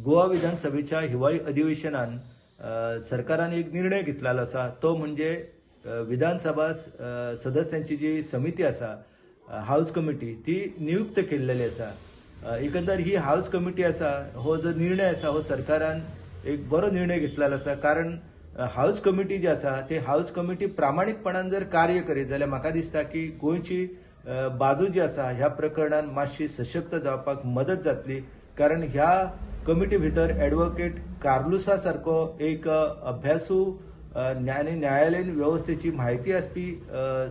गोवा विधानसभेच्या हिवाळी अधिवेशनान सरकारान एक निर्णय घेतलेलो आसा, तो म्हणजे विधानसभा सदस्यांची जी समिती आसा हाऊस कमिटी ती नियुक्त केल्लेली आसा. एकंदर ही हाऊस कमिटी आसा, हो जो निर्णय आसा हो सरकारान एक बरो निर्णय घेतलेलो आसा, कारण हाऊस कमिटी जी आसा ते हाऊस कमिटी प्रामाणीकपणान जर कार्य करीत जाल्यार म्हाका दिसता की गोंयची बाजू जी आसा ह्या प्रकरणान मातशी सशक्त जावपाक मदत जातली. कारण ह्या कमिटी भितर एडवोकेट कार्लुसा सारको एक अभ्यासू आनी न्यायालयीन वेवस्थेची म्हायती आसपी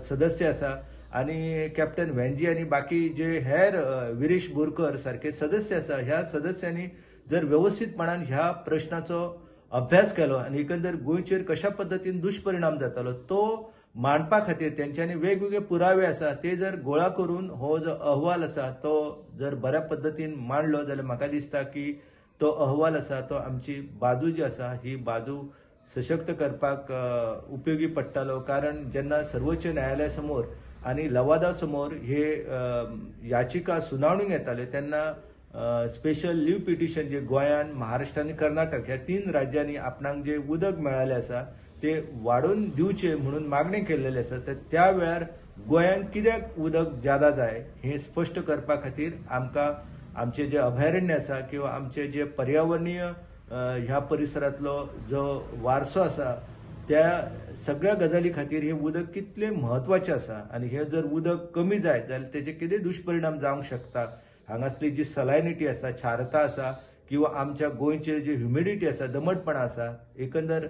सदस्य आसा आनी कॅप्टन व्हेंजी आनी बाकी जे हेर विरीश बोरकर सारके सदस्य आसा, ह्या सदस्यांनी जर वेवस्थीतपणान ह्या प्रश्नाचो अभ्यास केलो आनी एकंदर गोंयचेर कशा पद्दतीन दुश्परिणाम जातालो तो मांडपा खातीर तेंच्यांनी वेगवेगळे पुरावे आसा ते जर गोळा करून हो जो अहवाल आसा तो जर बऱ्या पद्दतीन मांडलो जाल्यार म्हाका दिसता की तो अहवाल आसा तो आमची बाजू जी आसा ही बाजू सशक्त करपाक उपयोगी पडटालो. कारण जेन्ना सर्वोच्च न्यायालया समोर आनी लवादा समोर हे याचिका सुनावणीक येताल्यो तेन्ना स्पेशल लीव पिटिशन जे गोंयान, महाराष्ट्र आनी कर्नाटक ह्या 3 राज्यांनी आपणाक जे उदक मेळालें आसा ते वाडोवन दिवचे म्हणून मागणी केल्लेली आसा, तर त्या वेळार गोंयांत कित्याक उदक ज्यादा जाय हें स्पश्ट करपा खातीर आमकां आमचे जे अभयारण्य आसा किंवा आमचे जे पर्यावरणीय ह्या परिसरांतलो जो वारसो आसा त्या सगळ्या गजाली खातीर हें उदक कितलें म्हत्वाचें आसा आनी हें जर उदक कमी जायत जाल्यार तेजे कितें दुश्परिणाम जावंक शकता. हांगासली जी सलायनिटी आसा, क्षारता आसा किंवा आमच्या गोंयचे जी ह्युमिडिटी आसा, दमटपणा आसा, एकंदर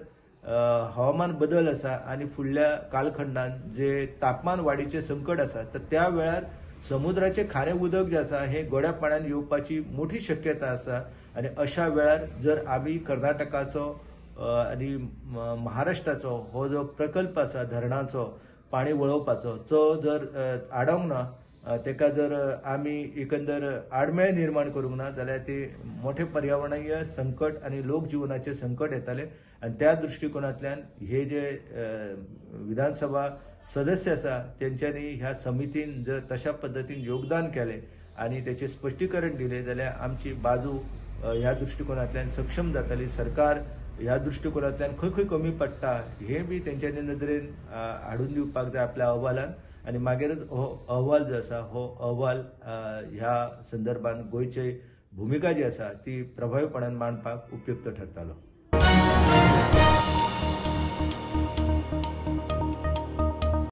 हवामान बदल आसा आनी फुडल्या कालखंडान जे तापमान वाडीचें संकट आसा तर त्या वेळार समुद्राचें खारें उदक जें आसा हें गोड्या पाण्यान येवपाची मोठी शक्यता आसा आनी अशा वेळार जर आमी कर्नाटकाचो आनी महाराष्ट्राचो हो जो प्रकल्प आसा धरणाचो पाणी वळोवपाचो तो जर आडोवंक ना, तेका जर आमी एकंदर आडमेळ निर्माण करूंक ना जाल्यार ते मोठे पर्यावरणीय संकट आनी लोकजिवनाचें संकट येतालें. आनी त्या दृश्टिकोनांतल्यान हे जे विधानसभा सदस्य आसा तेंच्यांनी ह्या समितीन जर तशा पद्दतीन योगदान केलें आनी तेचें स्पश्टीकरण दिलें जाल्यार आमची बाजू ह्या दृश्टिकोनांतल्यान सक्षम जाताली. सरकार ह्या दृश्टिकोनांतल्यान खंय खंय कमी पडटा हें बी तेंच्यांनी नदरेन हाडून दिवपाक जाय आपल्या अहवालान आनी मागीरच हो अहवाल जो आसा हो अहवाल ह्या संदर्भान गोंयची भुमिका जी आसा ती प्रभावीपणान मांडपाक उपयुक्त ठरतालो.